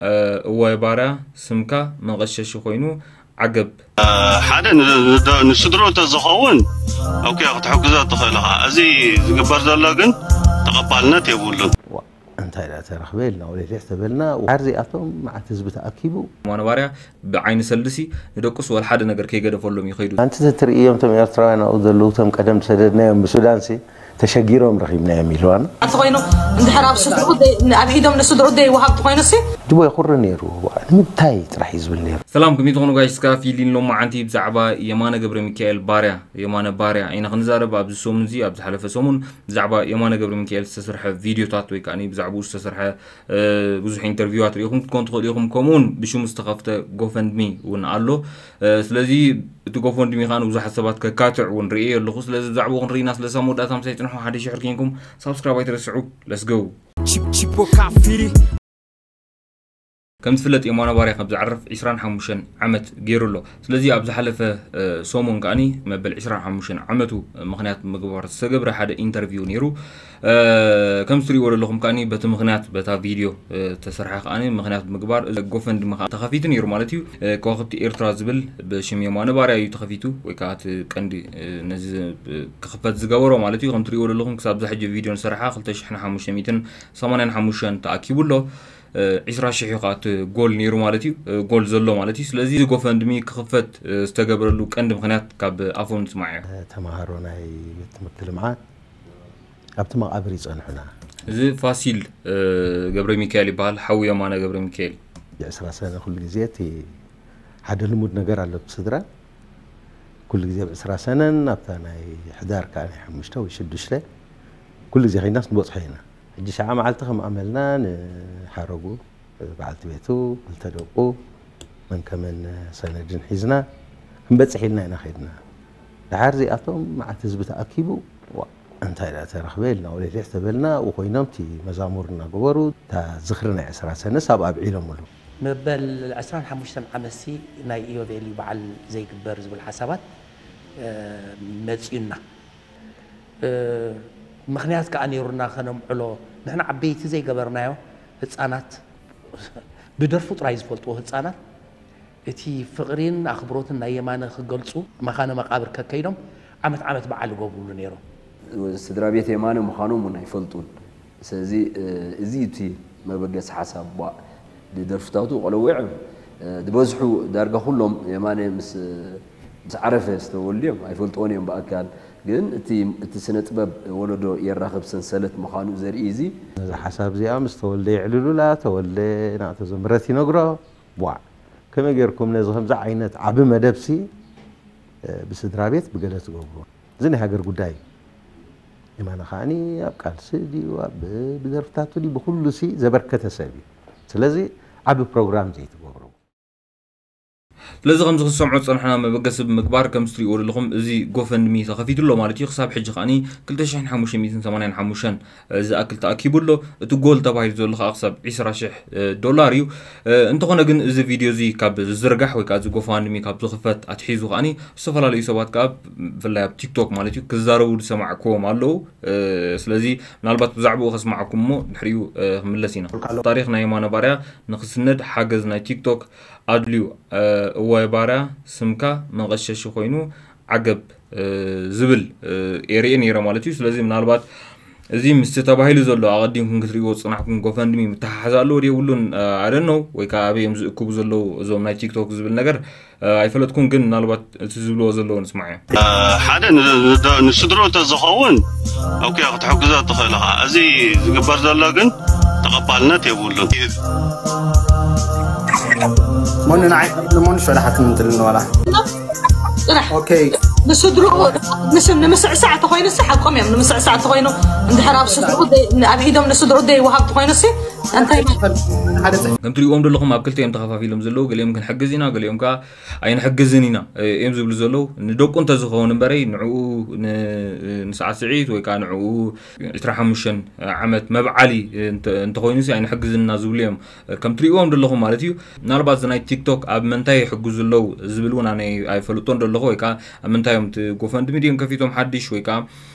እዋይ ባርያ፣ ስምካ መቐሸሺ ኮይኑ፣ ዓገብ። ሓደ ንስድሮ ተዝኸውን ኦኬ ክትሕግዞ ትኽእል ኢኻ። እዚ ዝግበር ዘሎ ግን ተቐባልነት የብሉን። እንታይ ደኣ ተረኽበ ኢልና ወለሊሕ ተበልና። ሓር ዚኣቶም መዓት ህዝቢ ተኣኪቡ። ማነ ባርያ ብዓይኒ ሰልድሲ ንደቁስ ወላ ሓደ ነገር ከይገደፈሎም ይኸይዱ። ኣንቲ ትርእዮም እቶም ኤርትራውያን ኣብኡ ዘለዉ እቶም ቀደም ዝሰደድናዮም ብሱዳንሲ ተሸጊሮም ረኺብናዮም ኢልዋና። እንተኾይኑ እንድሕር ኣብ ስድርኡ ደይ- ኣብ ኢዶም ንስድርኡ ደይ ወሃብ ተኾይኑሲ ድቦ የኹሪ ነይሩ። ንምንታይ ጥራሕ እዩ ዝብል ነይሩ። ሰላም ከመይ ትኾኑ ጋይስ? እስካ ፊሊን ሎማዓንቲ ብዛዕባ የማነ ገብረ ሚካኤል ባርያ የማነ ባርያ ኢና ክንዛረብ ኣብዚ ሰሙን እዚ ኣብ ዝሓለፈ ሰሙን ብዛዕባ የማነ ገብረ ሚካኤል ዝተሰርሐ ቪድዮታት ወይ ከዓ ብዛዕባኡ ዝተሰርሐ ብዙሕ ኢንተርቪዋት ሪኢኹም ክትኮኑ ትኽእሉ ኢኹም። ከምኡውን ብሽሙ ዝተኸፍተ ጎፈንድሚ እውን ኣሎ። ስለዚ እቲ ጎፈንድሚ ከዓ ንብዙሓት ሰባት ከካትዕ እውን ርእየ ኣለኹ። ስለዚ ብዛዕባኡ ክንርኢና ስለሳ መወዳእታ ምሳይ ፅንሑ ሓደ ሽሕር ኬንኩም ሳብስክራይብ ኣይትረስዑ። ለስገው ከም ዝፍለጥ የማነ ባርያ ካብ ዝዓርፍ ዕስራን ሓሙሽተን ዓመት ገይሩ ኣሎ። ስለዚ ኣብ ዝሓለፈ ሰሙን ከዓኒ መበል ዕስራን ሓሙሽተን ዓመቱ ምኽንያት ምግባር ዝተገብረ ሓደ ኢንተርቪው ነይሩ። ከም ትሪእዎ ዘለኹም ከዓኒ በቲ ምኽንያት በታ ቪድዮ ተሰርሐ ከዓኒ ምኽንያት ምግባር ጎፈንድሚ ከዓ ተኸፊቱ ነይሩ ማለት እዩ። ከዋክብቲ ኤርትራ ዝብል ብሽም የማነ ባርያ እዩ ተኸፊቱ ወይ ከዓ እቲ ቀንዲ ነዚ ክኽፈት ዝገበሮ ማለት እዩ። ከም ትሪእዎ ዘለኹም ክሳብ ዝሕጂ ቪድዮ ንሰርሓ ክልተ ሽሕን ሓሙሽተ ሚእትን ሰማንያን ሓሙሽተን ተኣኪቡ ኣሎ። ዕስራ ሽሕ እዩ ከዓ እቲ ጎል ነይሩ ማለት እዩ፣ ጎል ዘሎ ማለት እዩ። ስለዚ እዚ ጎፈንድሚ ክኽፈት ዝተገብረሉ ቀንዲ ምኽንያት ካብ ኣፎም ንስማዕ እዮ። ተምሃሮ ናይ ቤት ትምህርቲ ልምዓት ኣብቲ መቓብር ይፀንሑና። እዚ ፋሲል ገብረ ሚካኤል ይበሃል፣ ሓው የማነ ገብረ ሚካኤል። ዕስራ ሰነ ኩሉ ግዜ እቲ ሓደ ልሙድ ነገር ኣሎ ብስድራ ኩሉ ግዜ ኣብ ዕስራ ሰነን ኣብታ ናይ ሕዳር ከዓ ናይ ሓሙሽተ ወይ ሽዱሽተ ኩሉ ግዜ ከይናስ ንበፅሖ ኢና። ሕጂ ሸዓ መዓልቲ ከም ኣመልና ንሓረጉ በዓልቲ ቤቱ ክልተ ደቁ መንከመን ሰነድን ሒዝና ክንበፅሕ ኢልና ኢና ከይድና። ደሓር እዚኣቶም መዓት ህዝቢ ተኣኪቡ ዋ እንታይ ደኣ ተረኽበ ኢልና ወለሊሕ ተበልና ኣብኡ ኮይኖም እቲ መዛሙር እናገበሩ እታ ዝኽሪ ናይ ዕስራ ሰነስ ኣብኣ ኣብዒሎምሉ። መበል ዕስራን ሓሙሽተን ዓመትሲ ናይ ኢዮቤልዩ በዓል ዘይግበር ዝብል ሓሳባት መፅዩና። ምኽንያት ከዓ ነይሩና ከነምዕሎ። ንሕና ዓበይቲ ዘይገበርናዮ ህፃናት ብደርፉ ጥራይ ዝፈልጥዎ ህፃናት እቲ ፍቕሪን ኣኽብሮትን ናይ የማነ ክገልፁ መኻነ መቓብር ከከይዶም ዓመት ዓመት በዓል ይገብሩሉ ነይሮም። ስድራ ቤት የማነ ምዃኖም እውን ኣይፈልጡን። ስለዚ እዚ እቲ መበገሲ ሓሳብ ቧእ ድደርፍታቱ ቆለዊዖም ዝበዝሑ ዳርጋ ኩሎም የማነ ምስ ምስ ዓረፈ ዝተወልዱ እዮም ኣይፈልጥዎን እዮም ብኣካል ግን እቲ እቲ ስነ ጥበብ ወለዶ የራኽብ ሰንሰለት ምዃኑ ዘርኢ እዚ ነዛ ሓሳብ እዚኣ ምስ ተወልደ የዕልሉላ ተወልደ ናእቶ ዘምረት ይነግሮ ቧዕ ከመይ ጌርኩም ነዚ ከምዚ ዓይነት ዓቢ መደብሲ ብስድራ ቤት ብገለ ትገብሩ እዚ ናይ ሃገር ጉዳይ እዩ የማነ ከዓኒ ኣብ ቃልሲ ድዩ ኣብ ብደርፍታቱ ድዩ ብኩሉ ሲ ዘበርከተ ሰብ እዩ ስለዚ ዓቢ ፕሮግራም ዘይትገብሩ ስለዚ ከምዚ ክትሰምዖ ዝጸንሕና መበገሲ ብምግባር ከምዚ ትሪእዎ ዘለኹም እዚ ጎፈንድሚ ተኸፊቱ ኣሎ ማለት እዩ። ክሳብ ሕጂ ከኣኒ ክልተ ሽሕን ሓሙሽተ ሚእትን ሰማንያን ሓሙሽተን ዝኣክል ተኣኪቡ ኣሎ። እቲ ጎል ተባሂሉ ዘሎ ከኣ ክሳብ ዕስራ ሽሕ ዶላር እዩ። እንተኾነ ግን እዚ ቪድዮ እዚ ካብ ዝዝርጋሕ ወይ ከኣ እዚ ጎፋንድሚ ካብ ዝኽፈት ኣትሒዙ ከኣኒ ዝተፈላለዩ ሰባት ከኣ ብፍላይ ኣብ ቲክቶክ ማለት እዩ ክዛረቡ ዝሰማዕክዎም ኣለዉ። ስለዚ ምናልባት ብዛዕባኡ ከስማዕኩም እሞ ድሕሪኡ ክምለስ ኢና። ታሪኽ ናይ የማነ ባርያ ንኽስነድ ሓገዝ ናይ ቲክቶክ ኣድልዩ እዋይ ባርያ ስምካ መቐሸሺ ኮይኑ ዓገብ ዝብል የርኢ ነይረ ማለት እዩ። ስለዚ ምናልባት እዚ ምስቲ ተባሂሉ ዘሎ ኣቐዲምኩም ክትርእይዎ ዝፅናሕኩም ጎፈንድሚ ምተሓሓዝ ኣለዎ ድየብሉን ኣደነው ወይ ከዓ ኣበይ እዮም ዝእክቡ ዘለዉ እዞም ናይ ቲክቶክ ዝብል ነገር ኣይፈለጥኩን ግን ምናልባት እቲ ዝብልዎ ዘለዉ ንስማዕ እዮም። ሓደ ንስድሮ ተዝኸውን ኦኬ ክትሕግዞ ትኽእል ኢኻ። እዚ ዝግበር ዘሎ ግን ተቐባልነት የብሉን። ሞኒ ንዓይ ንሞኒ ሸዳ ሓትም እንትልን ዋላ ጥራሕ ኦኬ ንስድርኡ ንምስዕሳዕ ተኾይኑ ሲ ሓቆም እዮም ንምስዕሳዕ ተኾይኑ እንድሕር ኣብ ስድርኡ ኣብ ኢዶም ንስድርኡ ደይ ወሃብ ተኾይኑ ሲ እንታይ ከም ትሪእዎም ዘለኹም ኣብ ክልተ እዮም ተኸፋፊሎም ዘለዉ ገሊኦም ክንሕግዝ ኢና ገሊኦም ከዓ ኣይንሕግዝን ኢና እዮም ዝብሉ ዘለዉ ንደቁ እንተዝኸውን እምበረይ ንዕኡ ንሰዓስዒት ወይ ከዓ ንዕኡ ዕስራ ሓሙሽተ ዓመት መብዓሊ እንተኾይኑ ሲ ኣይንሕግዝን ኢና ዝብሉ እዮም ከም ትሪእዎም ዘለኹም ማለት እዩ ምናልባት እዚ ናይ ቲክቶክ ኣብ ምንታይ ይሕግዙ ኣለዉ ዝብል እውን ኣነ ኣይፈልጦን ዘለኹ ወይ ከዓ ኣብ ምንታይ እዮም እቲ ጎፈንድሚ ድዮም ከፊቶም ሓድሽ ወይ ከዓ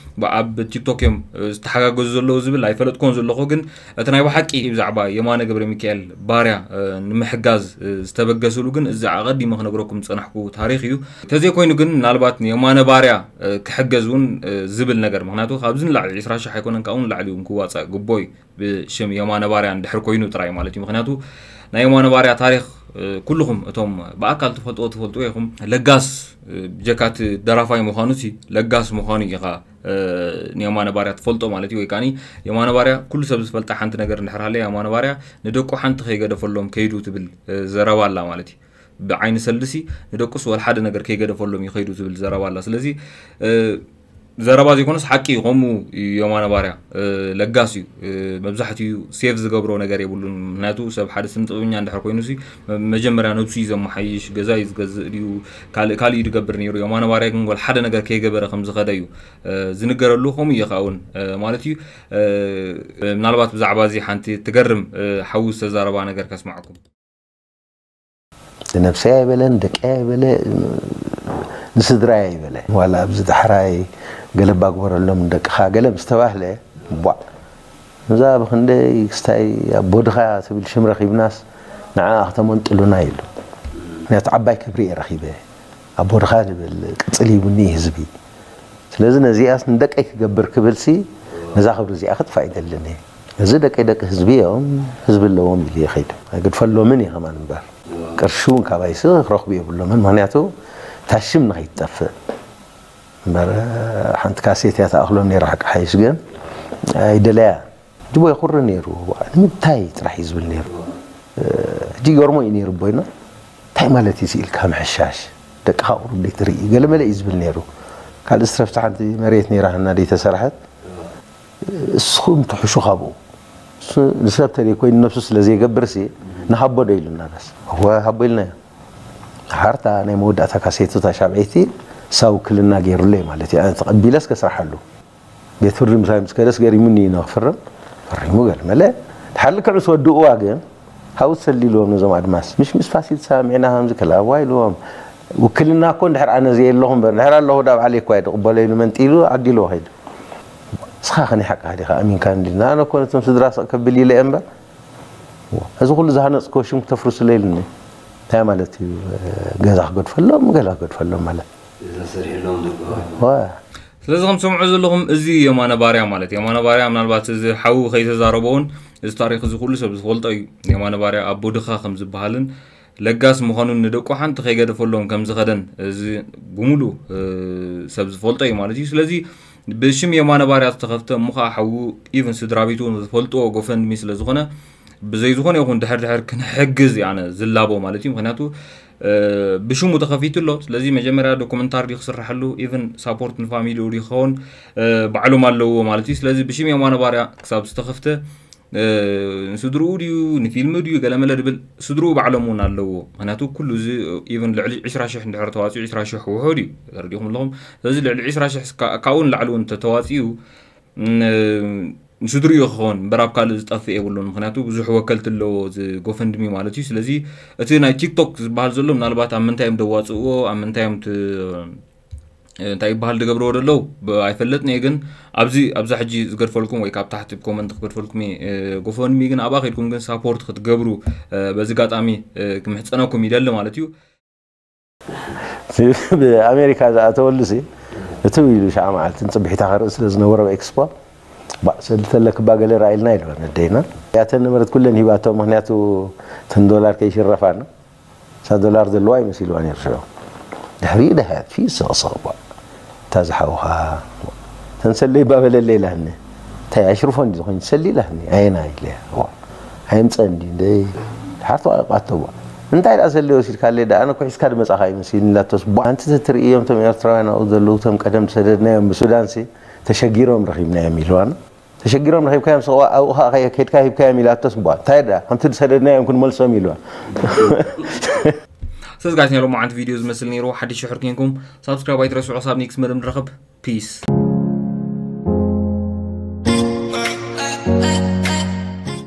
ኣብ ቲክቶክ እዮም ዝተሓጋገዙ ዘለዉ ዝብል ኣይፈለጥኮን ዘለኹ። ግን እቲ ናይ ብሓቂ ብዛዕባ የማነ ገብረ ሚካኤል ባርያ ንምሕጋዝ ዝተበገስሉ ግን እዚ ኣቐዲመ ክነግረኩም ዝጸናሕኩ ታሪኽ እዩ። ተዘይኮይኑ ግን ምናልባት የማነ ባርያ ክሕገዝ እውን ዝብል ነገር፣ ምክንያቱ ካብዚ ንላዕሊ ዕስራ ሽሕ ኣይኮነን ካብኡ ንላዕሊ እውን ክዋፃእ ግቦ እዩ። ብሽም የማነ ባርያ እንድሕር ኮይኑ ጥራይ ማለት እዩ። ምክንያቱ ናይ የማነ ባርያ ታሪኽ ኩልኹም እቶም ብኣካል ትፈልጥዎ ትፈልጥዎ ኢኹም። ለጋስ ብጀካ እቲ ደራፋይ ምዃኑ ሲ ለጋስ ምዃኑ እዩ ከዓ ንየማነ ባርያ ትፈልጦ ማለት እዩ። ወይ ከዓ የማነ ባርያ ኩሉ ሰብ ዝፈልጣ ሓንቲ ነገር እንድሕር ሃለ የማነ ባርያ ንደቁ ሓንቲ ከይገደፈሎም ከይዱ ትብል ዘረባ ኣላ ማለት እዩ። ብዓይኒ ሰልድሲ ንደቁስ ወላ ሓደ ነገር ከይገደፈሎም ይኸይዱ ዝብል ዘረባ ኣላ። ስለዚ ዘረባ ዘይኮነስ ሓቂ እዩ። ከምኡ የማነ ባርያ ለጋስ እዩ። መብዛሕትኡ ሴቭ ዝገብሮ ነገር የብሉን። ምክንያቱ ሰብ ሓደ ስነ ጥበበኛ እንድሕር ኮይኑ ሲ መጀመርያ ነብሱ እዩ ዘመሓይሽ፣ ገዛ እዩ ዝገዝእ ድዩ ካልእ ካልእ እዩ ዝገብር ነይሩ። የማነ ባርያ ግን ወላ ሓደ ነገር ከይገበረ ከም ዝኸደ እዩ ዝንገረሉ። ከምኡ እዩ ከዓ እውን ማለት እዩ። ምናልባት ብዛዕባ እዚ ሓንቲ ትገርም ሓዊ ዝተዛረባ ነገር ከስማዕኩም። ንነብሰይ ኣይበለ፣ ንደቀይ ኣይበለ፣ ንስድራይ ኣይበለ። ዋላ ኣብዚ ዳሕራይ ገለ ባግበረሎም ንደቅኻ ገለ ምስ ተባህለ፣ ቧዕ፣ እዛ ብኽንደይ ክስታይ ኣቦ ድኻ ትብል ሽም ረኺብናስ ንዓኣ ክተመንጥሉና ኢሉ። ምክንያቱ ዓባይ ክብሪ እየ ረኺበ። ኣቦ ድኻ ዝብል ቅጽል ሂቡኒ ህዝቢ። ስለዚ ነዚኣስ ንደቀይ ክገብር ክብልሲ ነዛ ክብሪ እዚኣ ክጥፋእ ኣይደልን እየ። እዚ ደቀይ ደቂ ህዝቢ እዮም፣ ህዝቢ ኣለዎም ኢሉ ይኸይድ። ኣይገድፈሎምን እየ ከማን እምበር። ቅርሺ እውን ካባይሲ ክረኽቡ የብሎምን፣ ምክንያቱ እታ ሽም ንኸይትጠፍእ እምበር። ሓንቲ ካሴት እያ ትኣኽሎም ነይራ ሓቂ ሓይሽ ግን ኣይደለያ። ጅቦ የኹሪ ነይሩ። ንምንታይ ጥራሕ እዩ ዝብል ነይሩ። ሕጂ ይገርሞ እዩ ነይሩ ኣቦይና። እንታይ ማለት እዩ ኢልካ ምሕሻሽ፣ ደቅኻ ቁሩብ ደይ ትርኢ ገለመለ እዩ ዝብል ነይሩ። ካልእ ዝትረፍቲ ሓንቲ መሬት ነይራ ሃና ደይ ተሰርሐት። እስኹም ትሕሹ ካብኡ። ንሰብ ተለይ ኮይኑ ነብሱ ስለ ዘይገብር ሲ ንሃቦ ዶ ኢሉና በስ። እወ ሃቦ ኢልናዮ። ሓርታ ናይ መወዳእታ ካሴቱ እታ ሻብዐይቲ እሳ ውክልና ገይሩለይ ማለት እዩ። ኣነ ተቐቢለስ ከስርሓሉ። ቤት ፍርዲ ምሳይ ምስ ከደስ ገሪሙኒ እዩ ንኽፍርም። ፈሪሙ ገለ መለ። ድሓር ልክዕ ምስ ወድእዋ ግን ሃውስ ሰሊልዎም ነዞም ኣድማስ። ምሽ ምስ ፋሲል ተሰማሚዕና ከምዚ ከላዋ ኢልዎም። ውክልና እኮ እንድሕር ኣነ ዘየለኹ እምበር፣ እንድሕር ኣለኹ ዳ ባዕለይ እኳ እየ ዝቕበሎ ኢሉ መንጢሉ ዓጊልዎ ከይዱ። ንስኻ ከ ናይ ሓቅኻ ዲኻ ኣሚንካ እንዲልና፣ ኣነ እኮ ነቶም ስድራ ስቕ ከብል ኢለ እየ እምበር፣ እዚ ኩሉ ዝሃነፅክዎ ሽም ክተፍርሱለ ኢሉኒ። እንታይ ማለት እዩ? ገዛ ክገድፈሎም፣ ገላ ክገድፈሎም ማለት። ገዛ ሰሪሕሎም ደገዋ። ዋ። ስለዚ ከም ትሰምዑ ዘለኹም እዚ የማነ ባርያ ማለት የማነ ባርያ ምናልባት እዚ ሓዊ ከይተዛረቦ እውን እዚ ታሪክ እዚ ኩሉ ሰብ ዝፈልጦ እዩ። የማነ ባርያ ኣቦ ድኻ ከም ዝበሃልን ለጋስ ምዃኑን ንደቁ ሓንቲ ከይገደፈሎም ከም ዝኸደን እዚ ብምሉ ሰብ ዝፈልጦ እዩ ማለት እዩ። ስለዚ ብሽም የማነ ባርያ ዝተኸፍተ እሞ ከዓ ሓዉ ኢቭን ስድራ ቤቱ እውን ዝፈልጥዎ ጎፈንድሚ ስለ ዝኾነ ብዘይ ዝኾነ ይኹን ድሕር ድሕር ክንሕግዝ ኣነ ዝላቦ ማለት እዩ። ምክንያቱ ብሽሙ ተኸፊቱ ኣሎ። ስለዚ መጀመርያ ዶኩመንታሪ ድዩ ክስርሐሉ ኢቭን ሳፖርት ንፋሚሊኡ ድዩ ክኸውን ባዕሎም ኣለዎ ማለት እዩ። ስለዚ ብሽም የማነ ባርያ ክሳብ ዝተኸፍተ ንስድርኡ ድዩ ንፊልሚ ድዩ ገለመለ ድብል ስድርኡ ባዕሎም እውን ኣለዎ። ምክንያቱ ኩሉ እዚ ኢቭን ልዕሊ ዕስራ ሽሕ እንድሕር ተዋፂኡ ዕስራ ሽሕ ውሑድ እዩ። ተረዲኹም ኣለኹም። ስለዚ ልዕሊ ዕስራ ሽሕ ካብኡ ንላዕሊ እውን ተተዋፂኡ ንስድርኡ ክኸውን እምበር ኣብ ካልእ ዝጠፍእ የብሉን። ምክንያቱ ብዙሕ ወከልቲ ኣለዎ እዚ ጎፈንድሚ ማለት እዩ። ስለዚ እቲ ናይ ቲክቶክ ዝበሃል ዘሎ ምናልባት ኣብ ምንታይ እዮም ደዋፅእዎ ኣብ ምንታይ እዮም እንታይ ይበሃል ዝገብርዎ ደለዉ ኣይፈለጥን እየ። ግን ኣብዚ ኣብዛ ሕጂ ዝገድፈልኩም ወይ ካብ ታሕቲ ኮመንት ክገድፈልኩም እየ። ጎፈንድሚ ግን ኣብኣ ከድኩም ግን ሳፖርት ክትገብሩ በዚ ጋጣሚ ክምሕፀነኩም ይደሊ ማለት እዩ። ኣሜሪካ ዝኣተወሉ ሲ እቲ ኢሉ ሸዓ መዓልትን ፅብሒታ ክርኢ ስለ ዝነበሮ ኤክስፖ ባዕ ሰልተለክባ ገለ ራኢልና ኢልዋ ነደይና ያተን ነበረት ኩለን ሂባቶ። ምክንያቱ ተን ዶላር ከይሽረፋና እሳ ዶላር ዘለዋ ይመሲልዋ ነይሩ ሽዑ። ድሕሪኡ ደሃያት ፊ ሰቕሰቕ ቧ እታ ዝሓውኻ ተንሰለይ ባበለለ ኢላኒ። እንታይ ኣሽርፎ እንዲ ዝኾን ሰሊ ኢላኒ ኣየና ኢለ ኣይምፀ እንዲ እንደ ሓርቶ ኣለቃቶ ቧ እንታይ ደኣ ሰሊ ወሲድካለይ ደኣ ኣነ ኩሒስካ ድመፃኻ ይመስል ኢላቶስ ቧ ኣንቲ ትርእዮም ቶም ኤርትራውያን ኣብኡ ዘለዉ ቶም ቀደም ዝሰደድናዮም ብሱዳንሲ ተሸጊሮም ረኺብናዮም ኢልዋና። ተሸጊሮም ረኺብካዮም ስቕ ኣብኡ ኸዓ ከይድካ ሂብካዮም ኢላቶስ እባ እንታይ ደኣ ከምቲ ዝሰደድናዮም ክንመልሶም ኢልዋ። ስለዚ ጋይስ ናይ ሎማዓንቲ ቪድዮ ዝመስል ነይሩ። ሓድሽ ሽሕር ኮንኩም ሳብስክራይብ ኣይትረስዑ። ሳብ ኔክስት መደብ ንራኸብ። ፒስ።